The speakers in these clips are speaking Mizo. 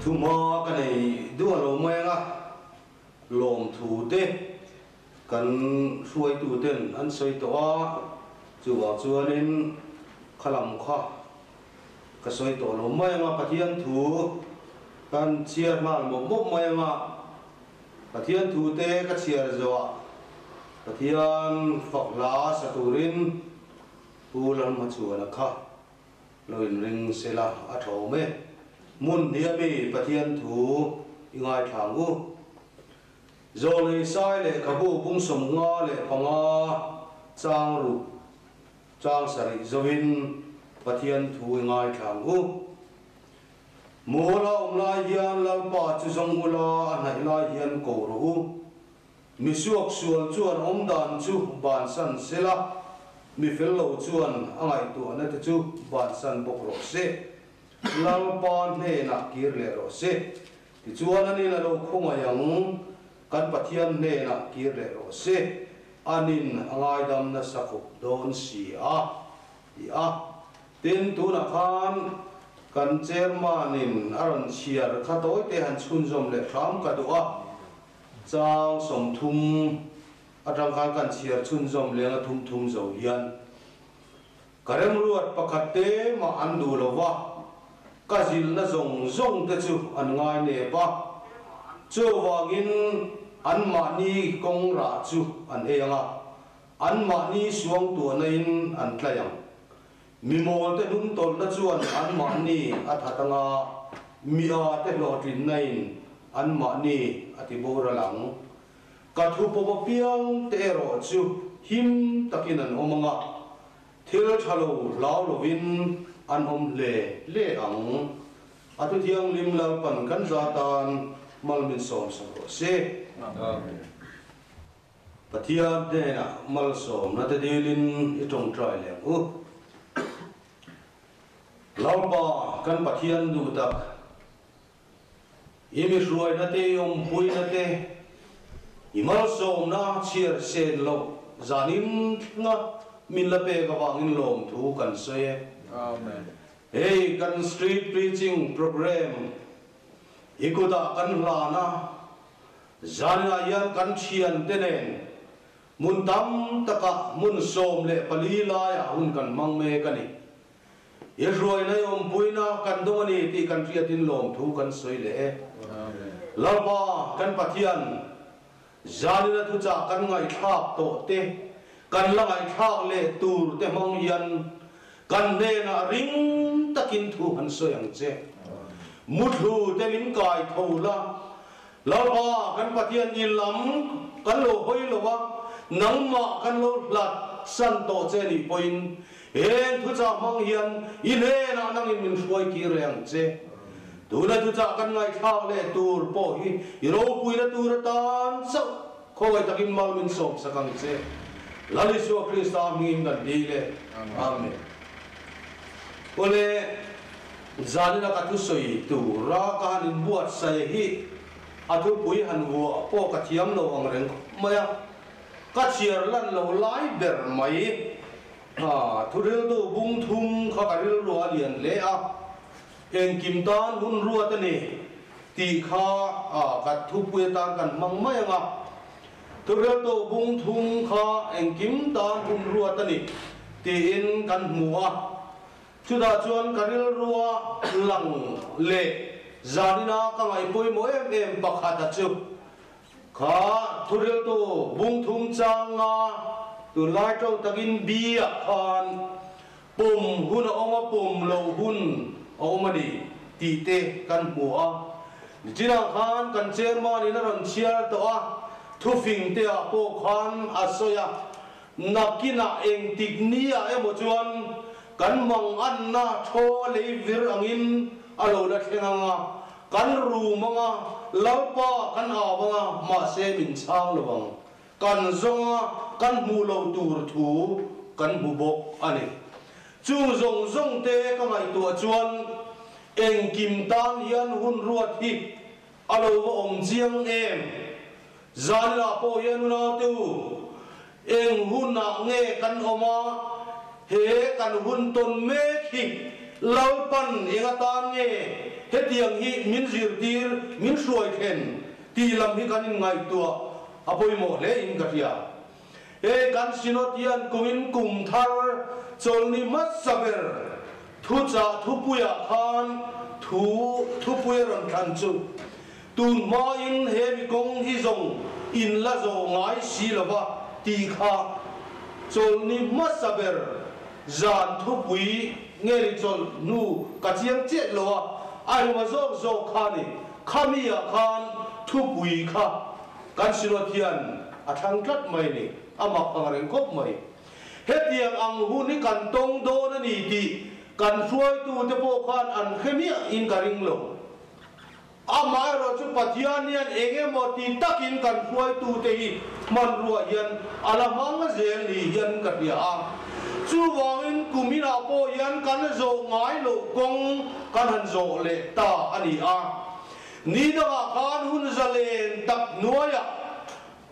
Thuma ka nei duh alo mai anga lawmthu te kan hruaitu ten an sawi tawh a, chuvang chuanin khalam kha ka sawi tawh lo mai anga Pathian thu kan chhiar nghal mawp mawp mai anga Pathian thu te ka chhiar zawhah Pathian fak hla sa turin Pu Lalhmachhuana kha lo inring sela a tha awm e. Hmun hnih ami Pathian thu i ngaithla ang u. Zawlei sai lehkhabu bung 55 chang ruk chang sarih zoin Pathian thu i ngaithla ang u. Mual a awm lai hian Lalpa chu zawng ula a hnaih lai hian ko rawh u. Mi suaksual chuan awmdan chu bansan sela, mi fel lo chuan a ngaihtuahna te chu bansan bawk rawh se. Lalpa hnenah kir leh rawh se. Tichuan anin a lo khawngaih ang, kan Pathian hnenah kir leh rawh se, anin a ngaidam nasa khawp dawn si a, ti a. Tin, tunah khan kan Chairman-in a rawn chhiar kha tawite han chhunzawm leh hram ka duh a. Chang 30 atang khan kan chhiar chhunzawm leng a thum thum zo hian ka remruat pakhat te mah an duh lo va, ka zilhna zawng zawng te chu an ngai nep a, chuvangin anmahni kawng rah chu an ei ang a, anmahni suangtuahna in an tlai ang. Mi mawl te hnungtawlhna chuan anmahni a that anga, mi a te hlawhtlinna in anmahni a ti boral ang. Ka thu pawp apiang te erawh chu him takin an awm anga, thil tha lo hlau lovin an awm hle hle ang. A thu thianghlim Lalpan kan za tan mal min sawmsak rawh se. Amen. Pathian hnenah malsawmna te dilin i tawngtai leh ang u. Lalpa kan Pathian duh tak, i mi hruaina te, i awmpuina te, i malsawmna chhiar sen loh zanin thlenga min la pek avangin lawmthu kan sawi e. Amen. Hei kan street preaching program i kutah kan hlan a. Zanah hian kan thiante nen hmun tam takah hmun 14 laiah hun kan hmang mek a ni. I hruaina i awmpuina kan dawng a ni tih kan hriatin lawmthu kan sawi leh e. Lalpa kan Pathian, zanina thuchah kan ngaihthlak tawh te, kan la ngaihthlak leh tur te hmang hian kan hnenah ring takin thu han sawi ang che. Muthlu te min kai tho la, Lalpa kan Pathian ni lam kan lo hawi lo a, nangmah kan lo hlat san tawh che nih pawhin heng thuchah hmang hian i hnenah nangin min hruai kir leh ang che. Tuna thuchah kan ngaihthlak leh tur pawh hi i ropuina tur atan chauh khawngaih takin mal min sawmsak ang che. Lal Isua Krista hmingin kan dil e. Amen. Awle. Zanina ka thusawi tura ka han inbuatsaih hi a thupui han vuah pawh ka thiam lo ang reng khawp mai a, ka chhiar lan lo lai ber mai. A thuriltu bung thum kha ka rilru a lian hle a, engkim tan hun ruat a ni tih kha ka thupui atan kan hmang mai ang a. Thuriltu bung thum kha engkim tan hun ruat a ni tiin kan hmu a. Chutah chuan ka rilrua lang leh zanina ka ngaih pawimawh em em pakhat a chu kha thuriltu bung thum changa tunlai tawng takin biak khan pawm hun a awm a, pawm lo hun a awm a ni tih te kan hmu a. Nichinah khan kan chairman in a rawn chhiar tawh a, thufing te ah pawh khan a sawi a, Nakinah engtik ni-ah emaw chuan kan manganna thaw lei vir angin a lo la thleng ang a, kan rum ang a, Lalpa kan au ang a, mahse min chhang lo ang. Kan zawng a, kan hmuh lo tur thu kan hmu bawk a ni. Chung zawng zawng te ka ngaihtuah chuan engkim tan hian hun ruat hi a lo va awm chiang em? Zanlah pawh hian unautu, eng hunah nge kan awm a, he kan hun tawn mek hi Lalpan eng atan nge hetiang hi min zirtir, min hruai thlen tih lam hi kan inngaihtuah a pawimawh hle in ka hria. He kan Synod hian kumin kum thar chawlhni hmasa ber thuchah thupuiah khan thu thupui a rawn thlan chu tun hmain he mi kawng hi zawng in la zawh ngai si lova tih kha chawlhni hmasa ber zan thupui nge ni chawlh hnu ka chiang chiah lo a, a engemaw zawk zawk kha ni khami ah khan thupui kha Kan Synod hian a thlang tlat mai ni, a mak ang reng khawp mai. Hetiang ang hun hi kan tawng dawn a ni tih kan hruaitute pawh khan an hre miah in ka ring lo. Amaherawh chu Pathian hian eng emaw ti takin kan hruaitute hi hmanrua hian a la hmang zel ni hian ka hria a. Chuvangin kum inah pawh hian kan zawh ngai loh kawng kan han zawh leh ta a ni a. Ni dangah khan hun zalen tak hnuaiah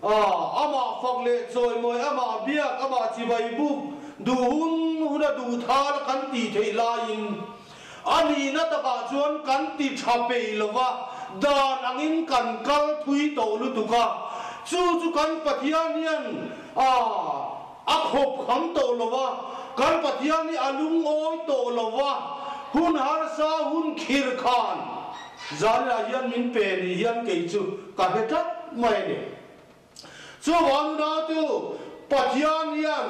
amah fak leh chawimawi, amah biak, amah chibai buk duh hun huna duh thar kan tih theih laiin a nihna takah chuan kan ti tha peih lova, dan angin kan kal thui tawh lutuk a, chu chu kan Pathian hian a khawp kham tawh lova, kan Pathian hi a lungawi tawh lova, hun harsa hun khir khan Zanah hian min pe ni hian kei chu ka hre tlat mai a ni. Chuvang nunau Pathian hian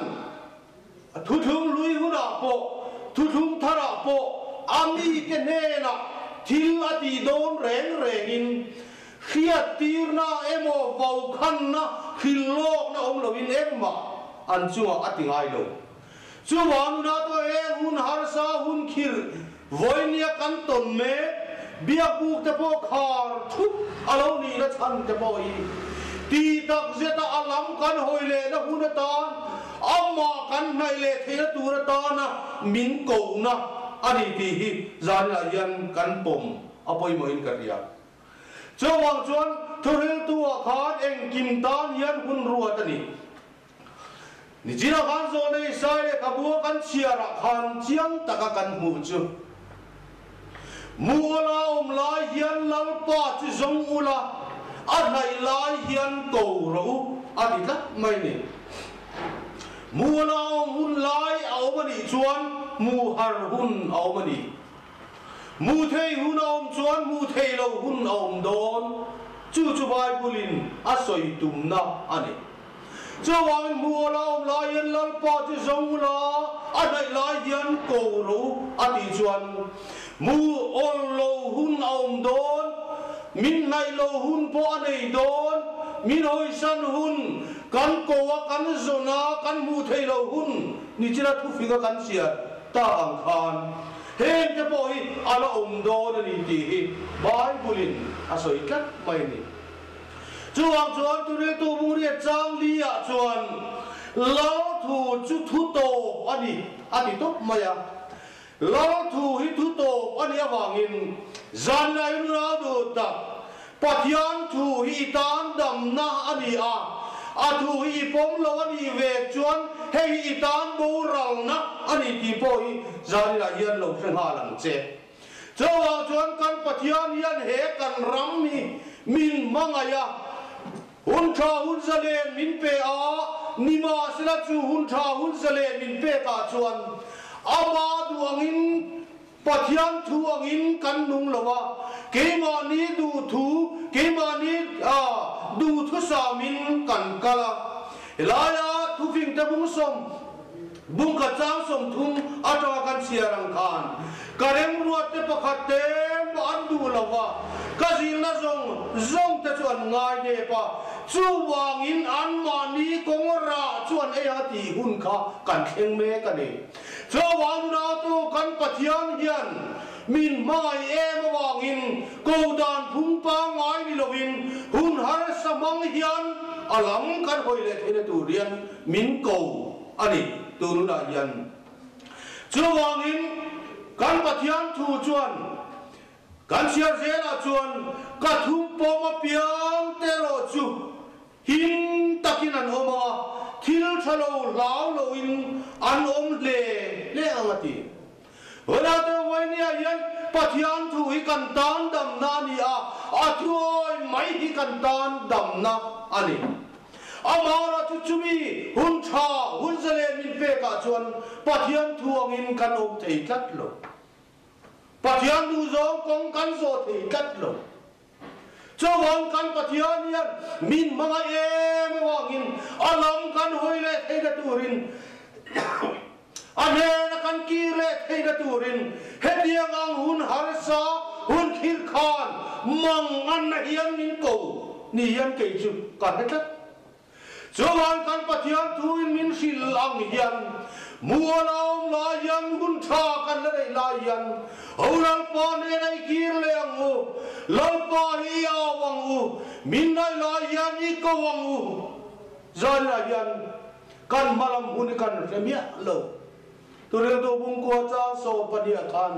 thuthlung hlui hunah pawh, thuthlung tharah pawh a mite hnenah thil a tih dawn reng rengin hriattirna emaw vokhanna hrilhlawkna awm loin engmah an chungah a ti ngai lo. Chuvang nunah pawh heng hun harsa hun khirh vawinia kan tawn mek biakbuk te pawh khar thup a lo nihna chhan te pawh hi tih tak zeta a lam kan hawi lehna hun atan amah kan hnaih leh theihna tur atana min kohna a ni tih hi zaninah hian kan pawm a pawimawhin ka hria. Chuvang chuan thuhriltu-ah khan engkim tan hian hun ruat a ni. Nichina khan zawlnei Isai leh Khabua kan chhiarah khan chiang taka kan hmuh chu, Muala awm lai hian Lalpa chu zawng ula, a hnaih lai hian ko rawh u, a ti tlat mai ni. Muala awm hun lai a awm a nih chuan hmuh har hun a awm a ni. Hmuh thei hun a awm chuan hmuh thei lo hun a awm dawn. Chu chu Bible-in a sawi tumna a ni. Chuvangin hmuh a la awm lai hian Lalpa chu zawng ula, a hnaih lai hian ko ro a tih chuan hmuh awl lo hun a awm dawn, min hnaih lo hun pawh a nei dawn, min hawisan hun, kan ko a kan zawn a kan hmuh theih loh hun ni chila thufinga kan chhiar ta ang khan heng te pawh hi a la awm dawn a ni tih hi Bible-in a sawi tlat mai a ni. Chuvang chuan Turiltu Bungriat chang li ah chuan Lal thu chu thu tawp a ni a ti tawp mai a. Lal thu hi thu tawp a nih avangin zanlai nunau duh tak Pathian thu hi i tan damna a ni a, a thu hi i pawm lo a nih ve chuan hei hi i tan boralna a ni tih pawh hi zaninah hian lo hre nghal ang che. Chuvang chuan kan Pathian hian he kan ram hi min hmangaih a, hun tha hun zalen min pe a, nimahsela chu hun tha hun zalen min pekah chuan ama duh angin Pathian thu angin kan nung lo a, keimahni duh thu, keimahni duhthusamin kan kal a. Helaia thufingte bungsawm Bungkhat chang 30 atanga kan chhiar ang khan ka remruat te pakhat te mah an duh lo va, ka zilna zawng zawng te chu an ngai nep a, chuvangin anmahni kawng rah chu an ei a tih hun kha kan thleng mek a ni. Chuvang nunautu kan Pathian hian min hmangaih em avangin ko dan phung pangngai ni lovin hun harsa hmang hian a lam kan hawi leh theihna tur hian min ko a ni tununah hian. Chuvangin kan Pathian thu chuan kan chhiar zelah chuan ka thum pawm apiang te erawh chu him takin an awm a, thil tha lo hlau loin an awm hle hle ang a ti. Hunate Vainia hian Pathian thu hi kan tan damna a ni a, a thuawi mai hi kan tan damna a ni. Amah chu chumi hun tha, hun zalen min pekah chuan Pathian thu angin kan awm thei tlat lo. Pathian duhzawng kawng kan zawh thei tlat lo. Chuvang kan Pathian hian min hmangaih em avangin a lam kan hawi leh theihna turin, a hnena kan kir leh theihna turin hetiang ang hun harsa, hun thlir khan manganna hian min ko ni hian kei chu ka hre tlat. Chuvang kan Pathian thuin min hrilh ang hian mual a awm lai hian hun tha kan la neih lai hian ho Lalpa nen a i kir leh ang u, Lalpa hi i au ang u, min ngaih lai hian i ko ang u. Zaninah hian kan hma lam hun hi kan hre miah lo. Turiltu bungkua chang 12 ah khan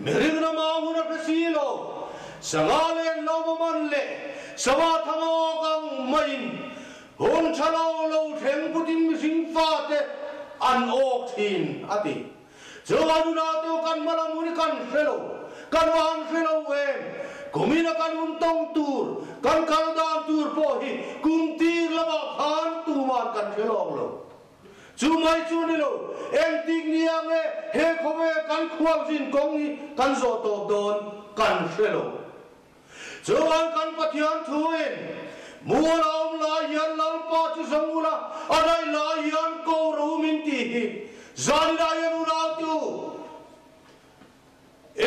mihring rama hun a hre si lo, sanga len lo va man leh sava thang awk ang maiin hun tha lo lo thleng putin mihring fate an awk thin a ti. Chuvang nunah te kan hma lam hun hi kan hre lo, kan va han hre lo em? Kumina kan hun tawng tur, kan kal dan tur pawh hi kum tir lamah khan tuman kan hre lawng lo. Chu mai chu ni lo, engtik nia nge he khawvel kan khualzin kawng hi kan zawh tawp dawn kan hre lo. Chuan kan Pathian thuin, Mual a awm lai hian Lalpa chu zawng ula, a daih lai hian ko ro min tih hi zaninah hian unautu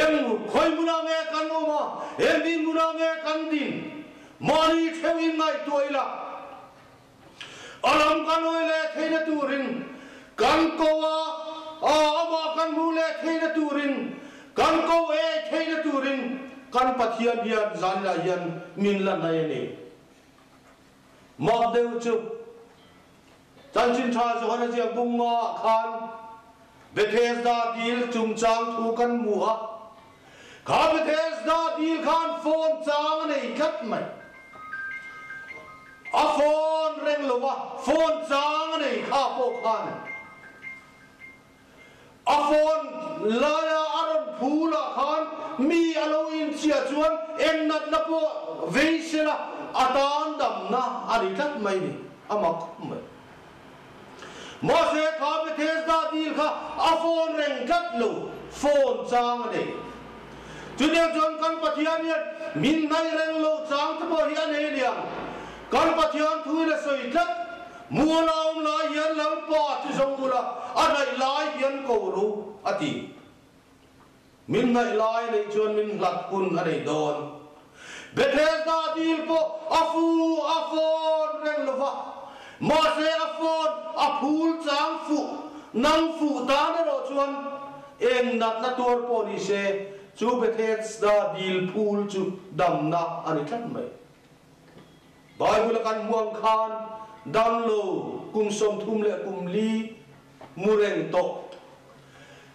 eng khawi hmunah nge kan awm a, eng din hmunah nge kan din, mahni theuhin ngaihtuah ila. A lam kan hawi leh theihna turin kan ko a, amah kan hmuh leh theihna turin kan ko ei theihna turin kan Pathian hian zaninah hian min la hnai a ni. Mak deuh chu Chanchin Tha Johana ziak bung ngaah khan Bethesda dil chungchang thu kan hmu a, kha Bethesda dil khan phone chang a nei tlat mai. A phone reng lo va, phone chang a nei kha pawh khan a phone laia a rawn phul ah khan mi a lo inchhiah chuan eng natna pawh vei sela a tan damna a ni tlat mai ni, a mak khawp mai. Mahse kha Bethesda dil kha a phone reng tlat lo, phone chang a nei. Chutiang chuan kan Pathian hian min hnaih reng lo chang te pawh hi a nei liang. Kan Pathian thuin a sawi tlat, Mual a awm lai hian Lalpa chu zawng ula, a hnaih lai hian ko ru, a ti. Min hnaih lai neih chuan min hlat hun a nei dawn. Bethesda dil pawh a fu a phone reng lo va, mahse a phone a phul chang fuh nang fuh tan erawh chuan eng natna tuar pawh ni se chu Bethesda dil phul chu damna a ni tlat mai. Bible a kan hmuh ang khan damlo kum 34 leh kum li mu reng tawh.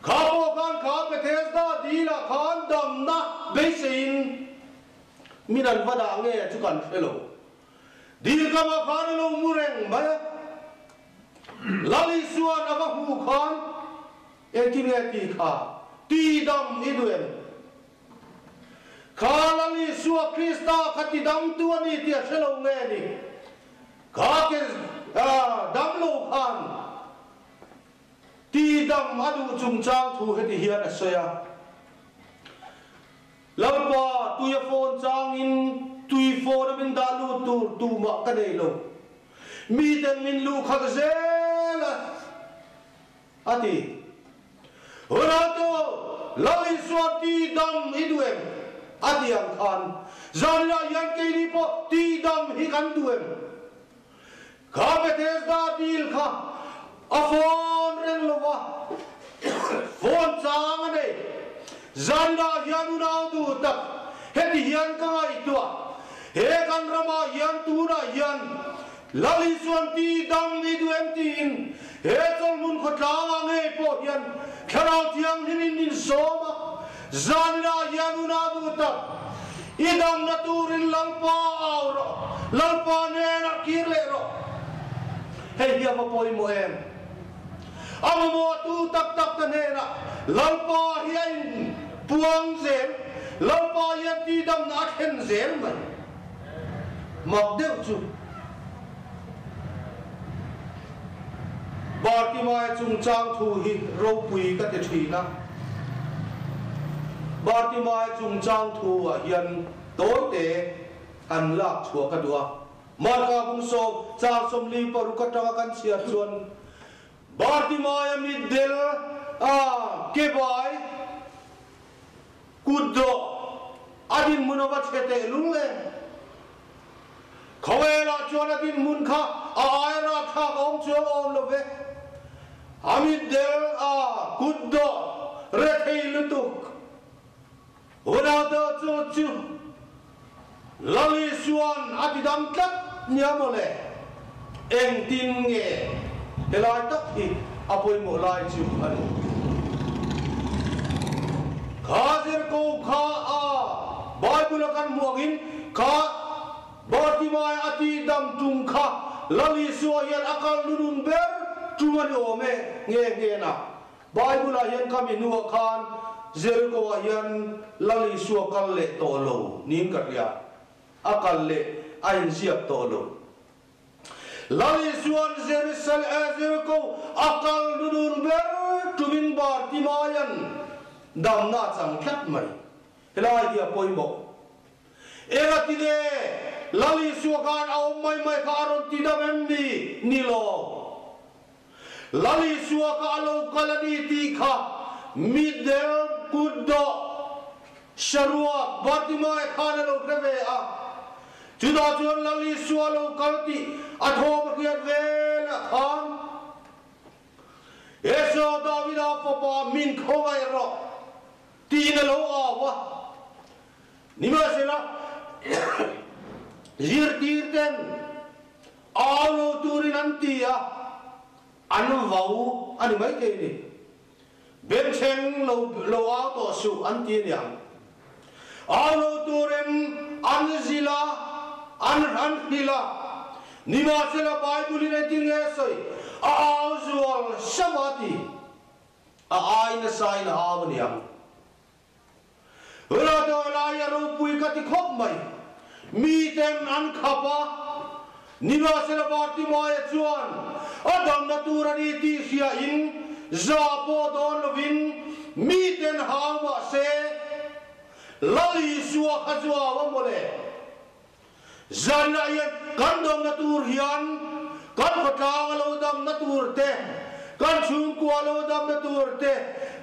Kha pawh khan kha Bethesda dilah khan damna beiseiin min an va dah nge chu kan hre lo. Dil kamah khan a lo mu reng mai a. Lal Isua'n a va hmuh khan engtin nge tih kha tidam i duh em? Kha Lal Isua Krista kha tidamtu a ni tih a hre lo nge ni? Kha ke damlo khan Tidam a duh chungchang thu heti hian a sawi a, Lalpa, tui a phone changin tui phone a min dah lut tur tumah ka nei lo. Miten min luh khalh zel a, a ti. Hunah chu Lal Isua tidam i duh em? a ti ang khan, Zaninah hian keini pawh tidam hi kan duh em? Kha Bethesda dil kha a phone reng lo va, phone chang a nei. Zaninah hian unau duh tak, heti hian ka ngaihtuah, he kan ramah hian tunah hian Lal Isuan ti dam i duh em tiin he chawlhmun khawtlangah ngei pawh hian Thlarau Thianghlimin min sawm a, zaninah hian unau duh tak, i damna turin Lalpa au rawh, Lalpa hnenah kir leh rawh. Hei hi a va pawimawh em? A mamawhtu tak tak te hnenah Lalpa hi a in puang zel, Lalpa hian tihdamna a thlen zel mai. Mak deuh chu Bartimaia chungchang thu hi ropui ka ti thin a. Bartimaia chungchang thu ah hian tawite han lak chhuah ka duh a. Marka bung sawm chang 46 atanga kan chhiar chuan Bartimaia mitdel a ke bai kutdawh a dinhmun a va chhe teh lul em? Khawvelah chuan a dinhmun kha a aia rapthlak a awm chuang awm lo ve. A mitdel a kutdawh rethei lutuk. Hunah chu chu Lal Isua'n a ti dam tlat nia mawle. Engtin nge helai tak hi a pawimawh lai chu a ni. Kha Jericho kha a Bible a kan hmuh angin kha Bartimai a tih dam tum kha Lal Isua hian a kal nunun ber tum a ni awm e nge nge na. Bible ah hian ka mi hnuah khan Jericho ah hian Lal Isua kal leh tawh lo niin ka hria. A kal leh a inziak tawh lo. Lal Isua'n Jericho a kal nunun ber tumin Bartimaia'n damna a chang tlat mai. Helai hi a pawimawh. Enga ti nge Lal Isua khan a awm mai mai kha a rawn ti dam em ni? Ni lo. Lal Isua kha a lo kal a ni tih kha mitdel kutdawh saruak Bartimai khan a lo hre ve a. Chutah chuan Lal Isua lo kal tih a thawm a hriat velah khan, Esau Davida fapa min khawngaih rawh tiin a lo au a. Nimahsela, zirtir ten Au lo turin an ti a, an vau a ni maithei a ni. Bengchheng lo lo au tawh suh an ti a niang. Au lo turin an zil a, an an hrilh a. Nimahsela Bible-in engtin nge a sawi? A au zual sama a ti. A ai nasain a au a niang. Rado laia ropui ka ti khawp mai. Miten an khap a, Nimahsela Bartimaia chuan a damna tur a ni tih hriain za pawh dawn lovin miten hau mah se, Lal Isua kha chu au a mawle. Zanah hian kan dawmna tur hian kan khawtlang a lo damna tur te, kan chhungkua a lo damna tur te,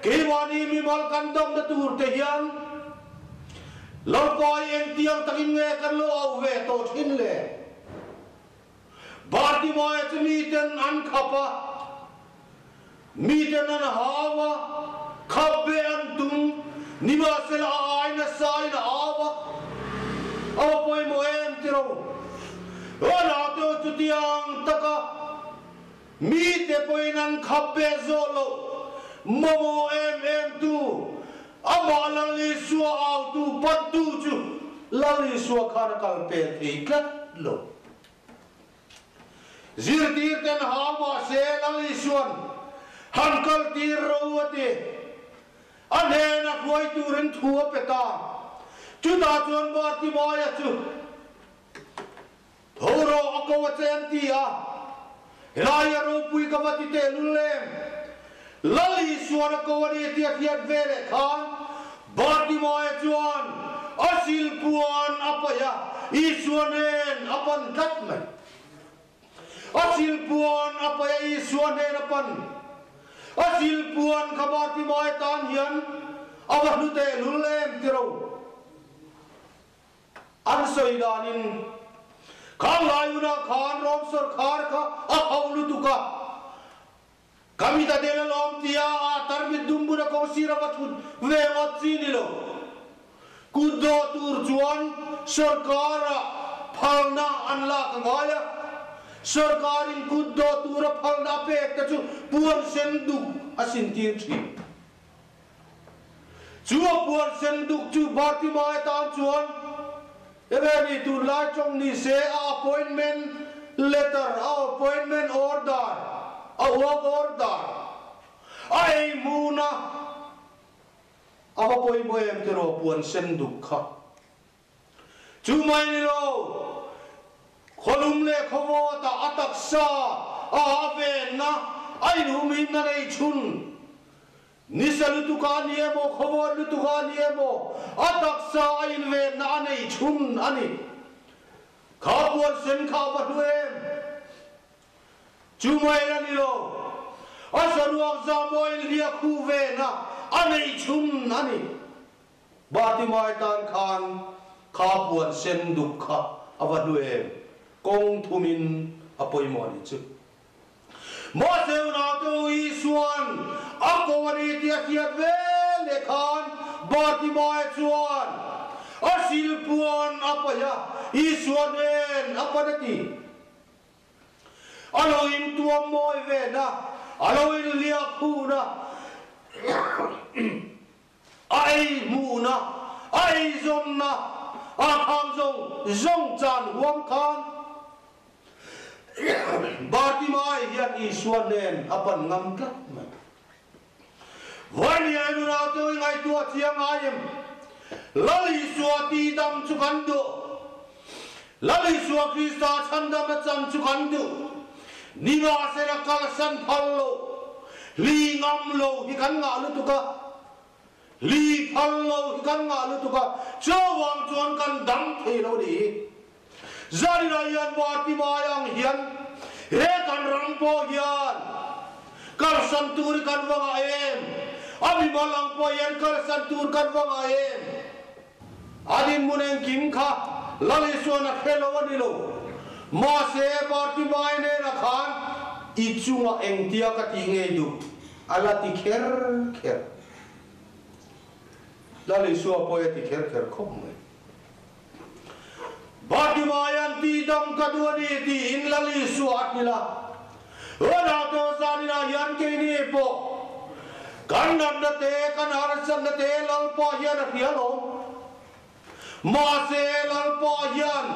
keimahni mimal kan damna tur te hian Lalpa i engtiang takin nge kan lo auh ve tawh thin le? Bartimaia chu miten an khap a, miten an hau a, khap ve an tum, nimahsela a ai nasa in a au a, a va pawimawh em ti ro. Ruahna te chutiang taka mite pawhin an khap ve zawh loh mamawh em em tu, amah Lal Isua autu pantu chu Lal Isua khan a kal pel thei tlat lo. Zirtir ten hau mah se Lal Isua'n han kal tir ro a ti. A hnena hruai turin thu a pe ta. Chutah chuan Bartimaia chu tho rawh a ko a che an ti a. Helai a ropui ka va ti tehlul em? Lal Isua'n a ko a ni tih a hriat ve leh khan Bartimaia chuan a silpuan a paih a, Isua hnen a pan tlat mai. A silpuan a paih a, Isua hnen a pan. A silpuan kha Bartimaia tan hian a va hlu tehlul em ti ro. An sawi danin, Khang lai hunah khan Rom sawrkhar kha a hauh lutuk a, ka mit a del alawm tia a tarmit dum bula kawngsir a va thut ve ngawt chi ni lo. Kut dawh tur chuan sawrkara phalna an lak a ngai a, sawrkarin kut dawh tura phalna a pek te chu puan sen duk a sintir thin. Chu a puan sen duk chu Bartimaia tan chuan Eve ni tunlai tawng ni se a appointment letter, a appointment order, a work order, a ei hmuna. A va pawimawh em tiraw puan sen duk kha. Chu mai ni lo, khawlum leh khawvawt ah a taksa a a venna a inhumhimna nei chhun. Nisa lutuk a ni emaw, khawvawt lutuk a ni emaw, a taksa a invenna a nei chhun a ni. Kha puan sen kha a va hlu em? Chu mai la ni lo, a saruak zamawiin hliah khuh vena a neih chhun a ni. Bartimai tan khan kha puan sen duk kha a va hlu em? Kawng thumin a pawimawh a nih chu. Mahse unaute u Isuan a ko a ni tih a hriat vel leh khan Bartimai chuan a silpuan a paih a, Isua hnen a pan a ti. A lo intuam mawi ve na, a lo inliak hu na, a ei hmuh na, a ei zawn na, a khang zawng zawng chan huam khan Bartimai hian Isua hnen a pan ngam tlat mai. Vawinia i nunau te i ngaihtuah chiang ngai em? Lal Isua tihdam chu kan duh. Lal Isua Krista chhandamna chan chu kan duh. Nimahsela kalsan phal lo, hli ngam lo hi kan ngah lutuk a. Hli phal lo hi kan ngah lutuk a, chuvang chuan kan dam thei lo ni. Zarina hian Bartimai ang hian he kan ram pawh hian kalsan tur hi kan va ngah em? A mimal ang pawh hian kalsan tur kan va ngah em? A dinhmun engkim kha Lal Isuan a hre lo a ni lo. Mahse Bartimai hnenah khan i chungah engtia ka tih ngei duh a la ti kher kher. Lal Isua pawh hi a ti kher kher khawp mai. Bartimaian tihdam ka duh a ni tiin Lal Isua a hrilh a. Hunah tawh zaninah hian keini pawh kan natna te, kan harsatna te Lalpa hian a hria lawm. Mahse Lalpa hian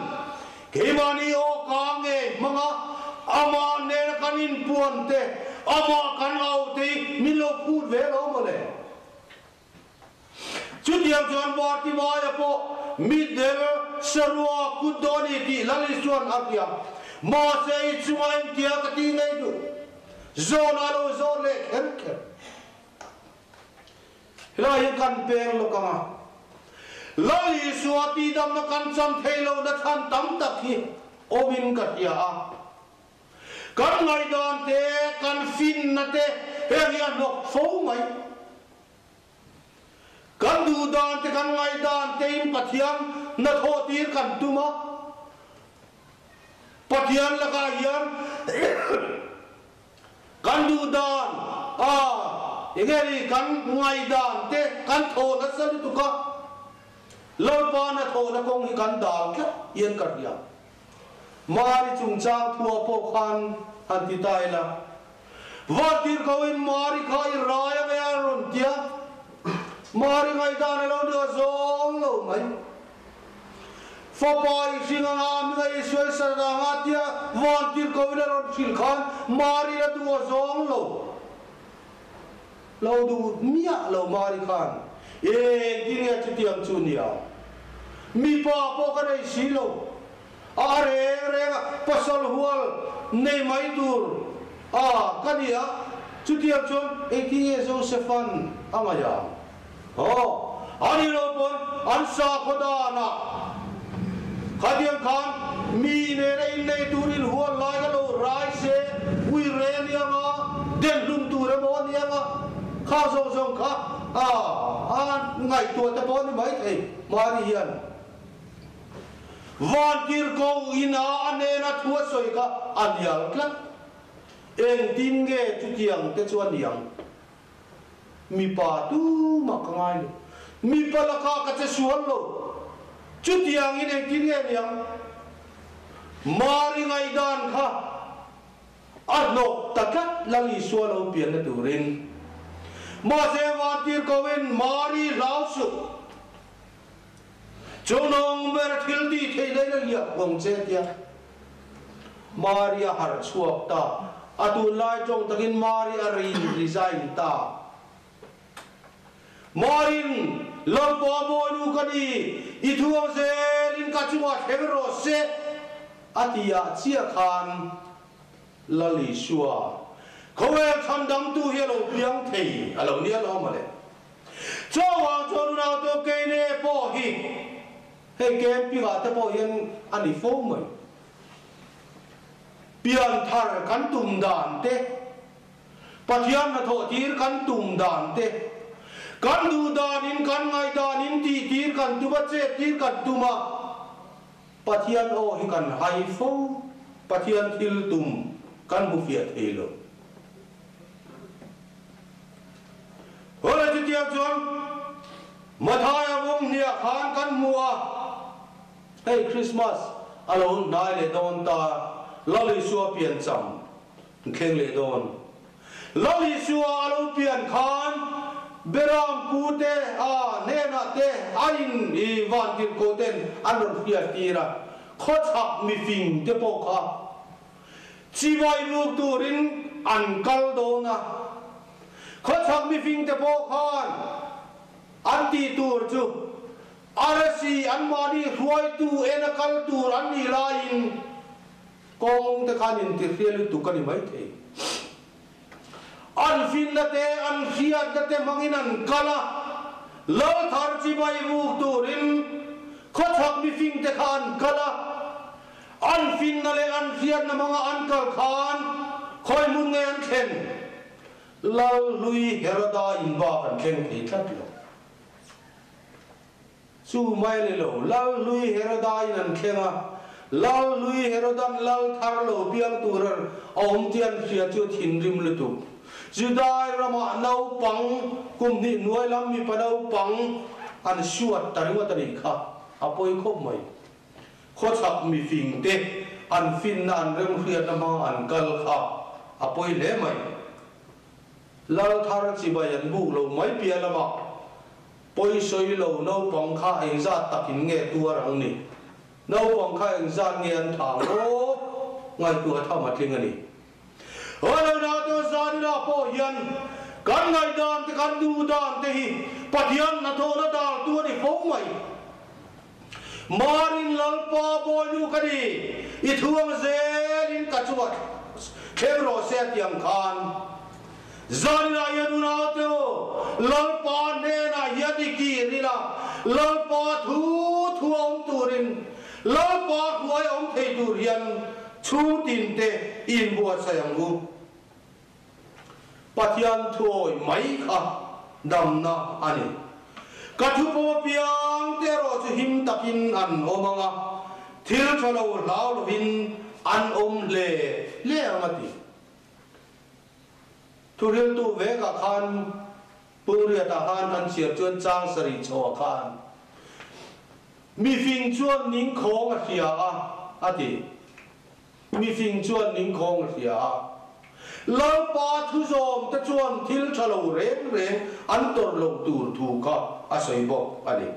keimahni aw ka ngei hmang a, amah nena kan inpuan te, amah kan au te hi min lo phut ve lo mawle. Chutiang chuan Bartimaia pawh mitdel sarua kut dawn i tih Lal Isuan a hria. Mahse i chunga engtia ka tih ngei duh? Zawn a lo zawn leh kher kher. Helai hi kan peng lawk ang a. Lal Isua tihdamna kan chan thei lohna chhan tam tak hi awmin ka hria a. Kan ngaihdan te, kan finna te heng hi a hnawk fo mai. Kan duh dan te, kan ngaihdan tein Pathian hnathawh tir kan tum a. Pathian lakah hian kan duh dan a enge ni kan ngaihdan te kan thawh nasa lutuk a, Lalpa hnathawhna kawng hi kan dal tlat hian ka hria. Mari chungchang thuah pawh khan han ti ta ila, Vantir koin Mari kha i rai ang e a rawn ti a, Mari ngaihdan a lo ni a zawng lo mai. Fapa i hring anga a hminga i sawi sar ang a tia Vantir koin a rawn hrilh khan Mari la duh a zawng lo. Lo duh miah lo Mari khan engtin nge chutiang chu nia? Mipa pawh ka nei si lo. A reng reng a pasal hual nei mai tur a ka ni a, chutiang chuan engtin nge Joseph-a'n a ngaih ang? Aw, a ni lo pawn an sakhaw danah khatiang khan mi nena innei turin hual lai ka lo rai se, ui re a ni ang a, den hlum tur emaw a ni ang a, kha zawng zawng kha a a ngaihtuah te pawh a ni maithei Mari hian. Vantirhkoh ina a hnena thu a sawi kha a nial tlat. Engtin nge chutiang te chu a niang? Mipa tumah ka ngai lo. Mipa lakah ka che sual lo. Chutiangin engtin nge niang? Mari ngaihdan kha a hnawk ta tlat Lal Isua lo pianna turin. Mahse Vantirhkohin Mari hlau suh. Chunawng ber thil tih theih daih a liak vawng che tia Mari a harh chhuak ta. A tunlai tawng takin Mari a rin resign ta. Marin Lalpa Bawinu ka ni, i thu ang zelin ka chungah thleng rawh se, a ti ah chiah khan Lal Isua, khawvel chhandamtu hi a lo piang thei a lo nia lo mawle. Chuvang chuan unautu keine pawh hi hei camping ah te pawh hian a ni fo mai. Pianthar kan tum dan te, Pathian hnathawh tir kan tum dan te, kan duh danin kan ngaih danin tih tir kan tum a, chet tir kan tum a, Pathian aw hi kan hai fo, Pathian thil tum kan hmu fiah thei lo. Hawla chutiang chuan Mathaia bawng hniah khan kan hmu a, hei Krismas a lo hnai leh dawn ta, Lal Isua piancham thleng leh dawn. Lal Isua a lo pian khan Beram pu te a hnenah te a in i vantirhkoh ten an rawn hriat tir a, khawchhak mifing te pawh kha chibai ruk turin an kal dawn a. Khawchhak mifing te pawh khan an tih tur chu arsi anmahni hruaitu en a kal tur an nih laiin Kawng te khan intihria lutuk a ni maithei. An finna te, an hriatna te hmangin an kal a, lal thar chibai ruk turin khawchhak mifing te kha an kal a, an finna leh an hriatna hmanga an kal khan khawi hmun nge an thlen? Lal hlui Heroda in bak an thleng thei tlat lo. Chu mai ni lo, Lal hlui Heroda in an thleng a, Lal hlui Herodan Lal thar lo piang tur a awm tih an hria chu a thinrim lutuk. Judai ramah naupang kum hnih hnuai lam mipa naupang an suat ta ringawt a nih kha, a pawi khawp mai. Khawchhak mifing te an finna an remhriatna hmanga an kal kha a pawi hle mai. Lal thar chibai an buk lo mai piah lamah Pawisawi lo naupang kha engzat takin nge tuar ang ni? Naupang kha engzat nge an thang aw? Ngaihtuah tham a tling a ni. Hello Nato Zanina pawh hian kan ngaihdan te kan duh dan te hi Pathian hnathawhna daltu a ni fo mai. Marin Lalpa Bawinu ka ni, i thuang zelin ka chungah thleng rawh se a ti ang khan. Zaninah hian unaute u, Lalpa hnenah hian i kir ila, Lalpa thu thu a awm turin, Lalpa hruai a awm thei tur hian chhungtin te i inbuatsaih ang u. Pathian thuawi mai kha damna a ni. Ka thu pawm apiang te erawh chu him takin an awm ang a, thil tha lo hlau lovin an awm hle hle ang a ti. Thuhriltu vekah khan Pungriatah khan kan chhiar chuan chang sarih chhoah khan mifing chuan ningkhawng a hria a, a ti. Mifing chuan ningkhawng a hria a. Lalpa thuzawm te chuan thil tha lo reng reng an tawrh loh tur thu kha a sawi bawk a ni.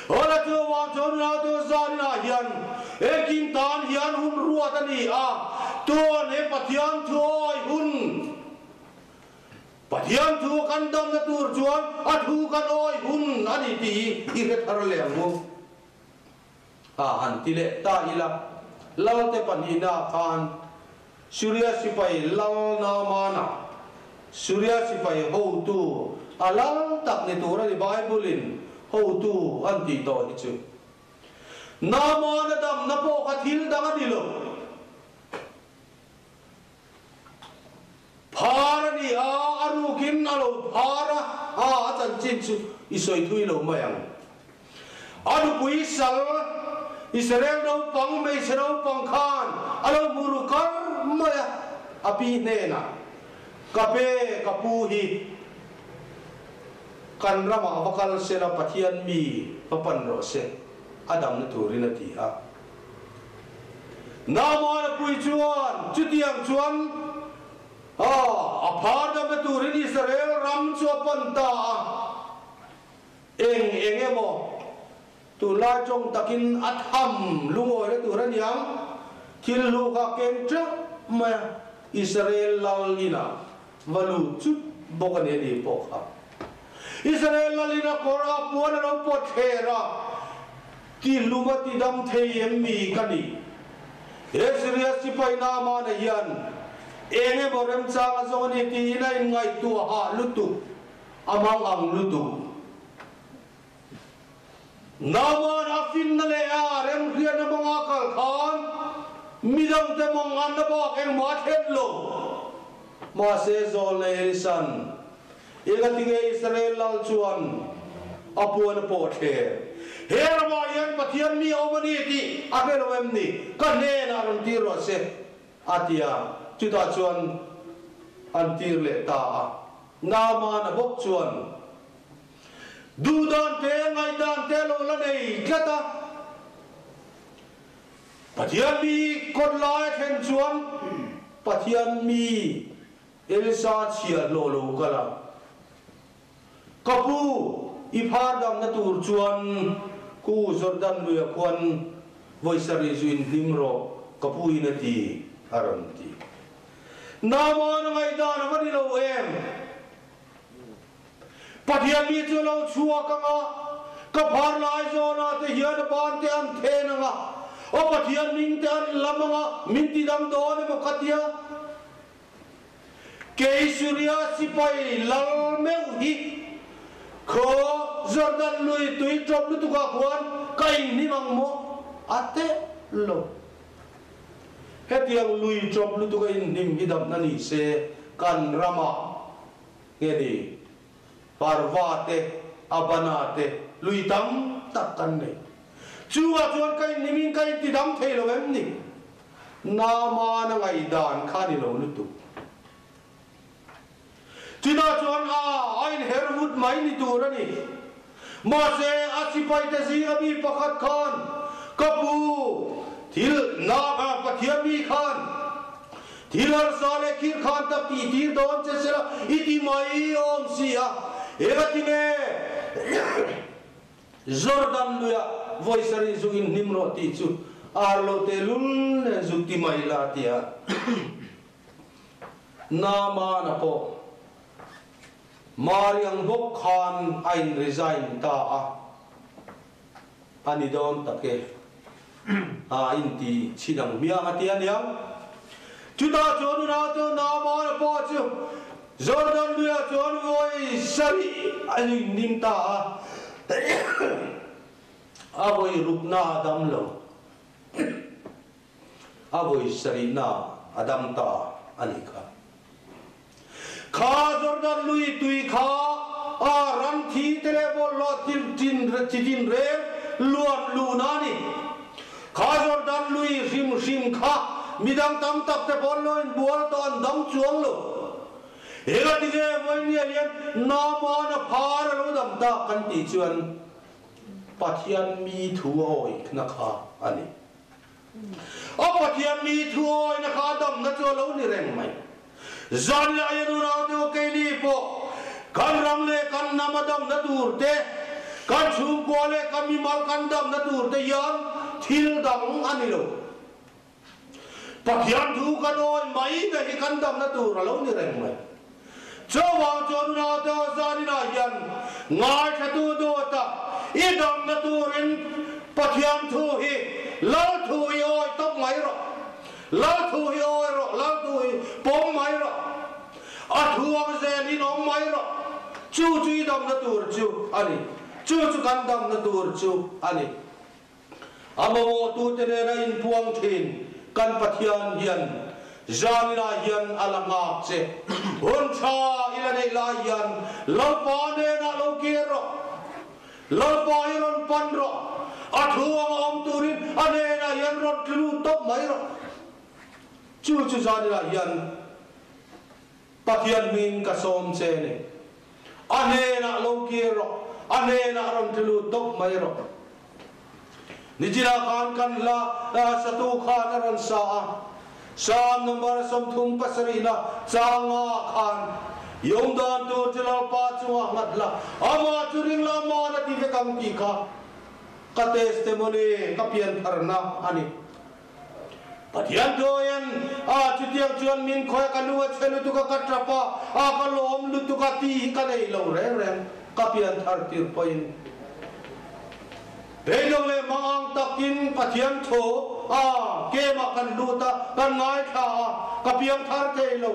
Hawla chu vang chuan Ratu zaninah hian engkim tan hian hun ruat a ni a, tuan he Pathian thu awi hun, Pathian thu kan damna tur chuan a thu kan awi hun a ni tih hi i hre thar leh ang u. A han ti leh ta ila, Lalte pahnihna khan Suria sipai Lal Naamana, Suria sipai hotu a lal tak ni tur a ni Bible-in hotu an tih tawh hi chu. Naamana damna pawh kha thil dang a ni lo. Phar a ni a, a rukin a lo phar a, a a chanchin chu i sawi thui lo mai ang. A nupui sal, Israel naupang hmeichhe naupang khan a lo hmu ru kar mai a, a pi hnenah, Ka pe, ka pu hi kan ramah va kal sela Pathian mi va pan rawh se, a damna turin a ti a. Naamana pui chuan chutiang chuan a a phar damna turin Israel ram chu a pan ta a. Eng eng emaw tunlai tawng takin a tham lungawina tur a niang, thil hlu kha ken teuh mai a, Israel lal inah va lut chut bawk a ni a ni pawh kha. Israel lalin a kawr a puan a lo pawt thler a, Tihlum a tidam thei em mi ka ni? He Syria sipai Naamana hian eng emaw remchang a zawng a ni tiin a inngaihtuah hah lutuk, a mang ang lutuk. Naaman a finna leh a remhriatna hmanga kal khan midangte manganna bak engmah a thlen lo. Mahse Zawlnei Elisan Engatinge Israel lal chuan a puan a pawh thler? He ramah hian Pathian mi a awm a ni tih a hre lo em ni? Ka hnenah rawn tir rawh se, a ti a. Chutah chuan an tir leh ta a. Naamana bawk chuan duhdan te, ngaihdan te a lo la nei tlat a. Pathian mi kawt lai a thlen chuan Pathian mi Elsa chhiah hlawh lo kal a, Ka pu, i phar damna tur chuan ku Jordan luia khuan vawi sarih zu in hlim rawh, ka pu in a ti, a rawn ti. Naaman a ngaihdan a va ni lo em? Pathian mi chu lo chhuak ang a, ka phar lai zawnah te hian a ban te an then ang a, aw Pathian ming te an lam ang a, min ti dam dawn emaw ka tia? Kei Suria sipai lal meuh hi khaw Jordan lui tui ṭawp lutukah khuan ka inhnim ang maw? A teh lo. Hetiang lui ṭawp lutuka inhnim hi damna ni se kan ramah nge ni Parva te, Abana te lui tam tak kan nei. Chungah chuan ka inhnimin ka intidam thei lo em ni? Naamana ngaihdan kha ni lo lutuk. Chutah chuan a a inher vut mai ni tur a ni. Mahse, a sipaite zinga mi pakhat khan, Ka pu, thil Naama Pathian mi khan thil harsa leh khir khan tak tih tir dawn che sela i ti mai awm si a, engati nge Jordan luiah vawi sarih zuk in hnim rawh tih chu ar lo teh lul nen zuk ti mai la ti a. Naamana pawh Mari ang bawk khan a in resign ta a, a ni dawn tak e, a in ti chhin ang hmiang a ti a niang. Chutah chuan unau chu Naamana pawh chu Jordan luiah chuan vawi sarih a inhnim ta a, a vawi rukna a dam lo, a vawi sarihna a dam ta a nih kha. Kha Jordan lui tui kha a ram thi te leh bawlhhlawh tin chi tin reng luan luhna a ni. Kha Jordan lui hrim hrim kha midang tam tak te pawn lo inbual tawh an dam chuang lo. Engatinge vawinia hian Naaman a phar a lo dam tak kan tih chuan Pathian mi thu a awihna kha a ni. A Pathian mi thu awihna kha a damna chu a lo ni reng mai. Zan leh aia nunau te aw keini pawh kan ram leh kan hnam a damna tur te, kan chhungkua leh kan mimal kan damna tur te hian thil dang a ni lo. Pathian thu kan awih mai na hi kan damna tur a lo ni reng mai. Chuvang chuan unaute aw zaninah hian ngaithlatu dawta i damna turin Pathian thu hi Lal thu hi awih tawp mai rawh. Lal thu hi awih rawh, Lal thu hi pawm mai rawh. A thu ang zel in awm mai rawh. Chu chu i damna tur chu a ni. Chu chu kan damna tur chu a ni. A mamawhtute nena inpuang thin kan Pathian hian zaninah hian a la nghak che. Hun tha i la neih lai hian Lalpa nenah lo kir rawh. Lalpa hi rawn pan rawh. A thu anga awm turin a hnenah hian rawn tlu lut tawp mai rawh. Chu chu zaninah hian Pathian hming ka sawm che ni. A hnenah lo kir rawh, a hnenah rawn tlu lut tawp mai rawh. Nichina khan kan hla satu khan a rawn sa a, Psalm number 37 na changa khan, Yawm dan tur chu Lalpa chungah nghat la, amah chu ring la man a ti vek ang tih kha ka testimony, ka piantharna a ni. Pathian thuain a chutiang chuan min khawi a ka lung a chhe lutuk a ka tap a, a ka lawm lutuk a tih hi ka nei lo reng reng ka pian thar tir pawhin. Beidawng leh mangang takin Pathian thaw a kemah kan lut a, kan ngaithla a, ka piang thar thei lo.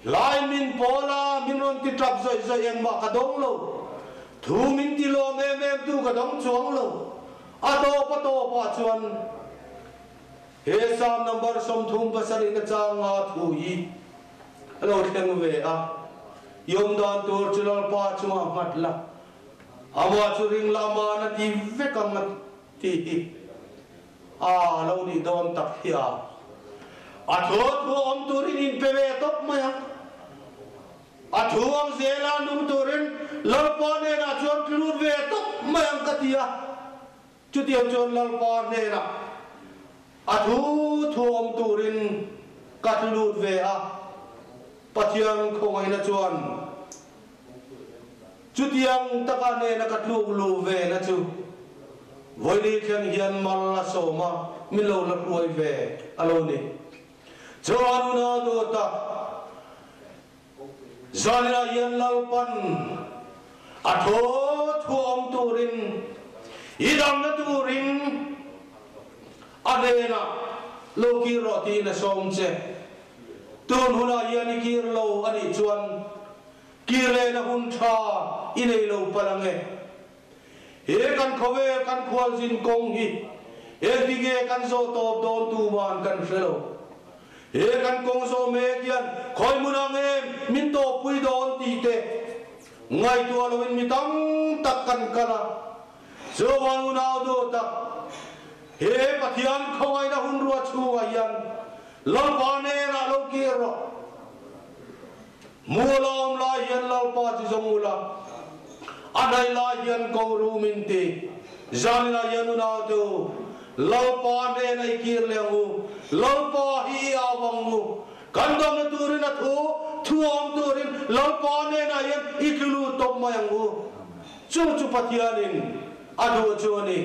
Hlai min pawl a, min rawn ti tap zawih zawih engmah ka dawng lo. Thu min ti lawm em em tu ka dawng chuang lo. A tawp a tawpah chuan he Psalm number 37 na changa thu hi a lo thleng ve a, I awm dan tur chu Lalpa chungah nghat la, amah chu ring la aman a ti vek ang a ti hi. A lo nih dawn tak hi a. A thu a thu awm turin in pe ve tawp mai a. A thu ang zela nung turin Lalpa hnenah chuan tlut ve tawp mai ang ka ti a. Chutiang chuan Lalpa hnenah a thu thu awm turin ka tlut ve a. Pathian khawngaihna chuan Chutiang taka hnena ka tluk luh ve na chu Vawini thleng hian mal a sawm a, min lo la hruai ve a lo ni. Chuan unau dawta zaninah hian Lalpan a thaw thuam turin i damna turin a hnenah lo kir rawh tiin a sawm che. Tun hunah hian i kir lo a nih chuan Kir lehna hun tha i nei lo palh ang e. He kan khawvel kan khualzin kawng hi engti nge kan zawh tawp dawn tu man kan hre lo. He kan kawng zawh mek hian khawi hmun ang em min tawppui dawn tih te ngaihtuah loin mi tam tak kan kal a. Chuvan unau duh tak he Pathian khawngaihna hun ruah chhungah hian Lalpa hnenah lo kir rawh. Mual a awm lai hian Lalpa chi zawng ula, a hnaih lai hian ko ru min ti. Zaninah hian unau te u, Lalpa hnena i kir leh ang u, Lalpa hi i au ang u. Kan damna turin a thu, thu awm turin Lalpa hnenah hian i tlu lut tawp mai ang u. Chu chu Pathianin a duh chu a ni.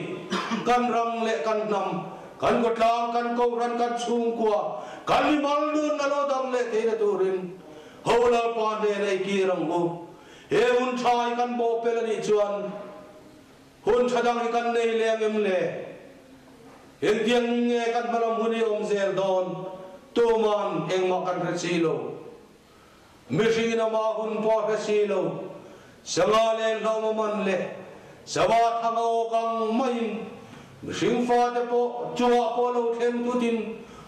Kan ram leh kan hnam, kan khawtlang, kan kohhran, kan chhungkua, kan mimal nun a lo dam leh theihna turin ho Lalpa hnena i kir ang u. He hun tha hi kan bawhpel a nih chuan hun tha dang hi kan nei leh ang em le? Engtiang nge kan hmalam hun hi awm zel dawn? Tuman engmah kan hre si lo. Mihringin amah hun pawh hre si lo, sanga leh hlawm a man leh sava thang a awk ang maiin mihring fate pawh chungah pawh lo thleng tutin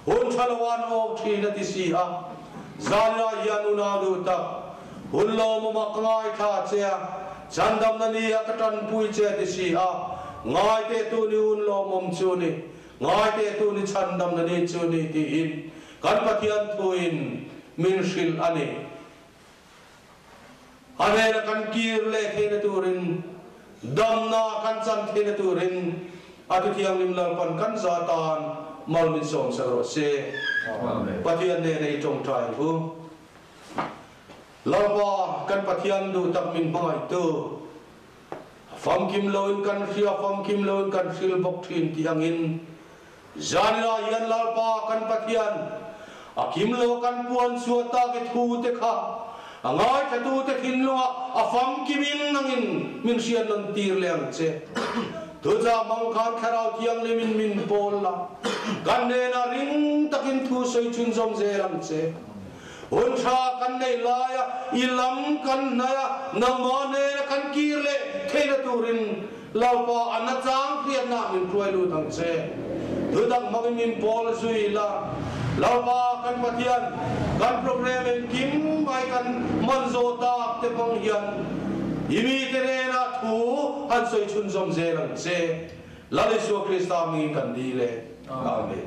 hun tha lo an awk thin a ti si a. Zanlai hian unau duh tak, hun lawmawmah ka ngaithla che a, chandamna ni a ka tanpui che a ti si a, ngai teh tu ni hun lawmawm chu ni, ngai teh tu ni chhandamna ni chu ni tiin Kan Pathian thuin min hrilh a ni. A hnena kan kir leh theihna turin, damna kan chan theihna turin a Thuthianghlim Lalpan kan za tan mal min sawm sak rawh se. Pathian hnena i tawngtai ang u. Lalpa, kan Pathian duh tak min hmangaihtu, famkim loin kan hria, famkim loin kan hril bawk thin tih angin, Zanah hian Lalpa kan Pathian a kim lo kan puan chhuah tak i thu te kha a ngaithla te thinlungah a famkimin nangin min hriat nawn tir leh ang che. Thuchah hmang khan Thlarau Thianghlimin min pawl la, kan hnenah ring takin thu sawi chhunzawm zel ang che. Hun tha kan neih laia i lam kan hnaih a, nangmah hnena kan kir leh theihna turin Lalpa a nachang hriatna min hruai lut ang che. Thutak hmangin min pawl zui la. Lalpa kan Pathian, kan program engkim mai kan man zawh tak te hmang hian i mite hnenah thu han sawi chhunzawm zel ang che. Lal Isua Krista hmingin kan dil e. Amen.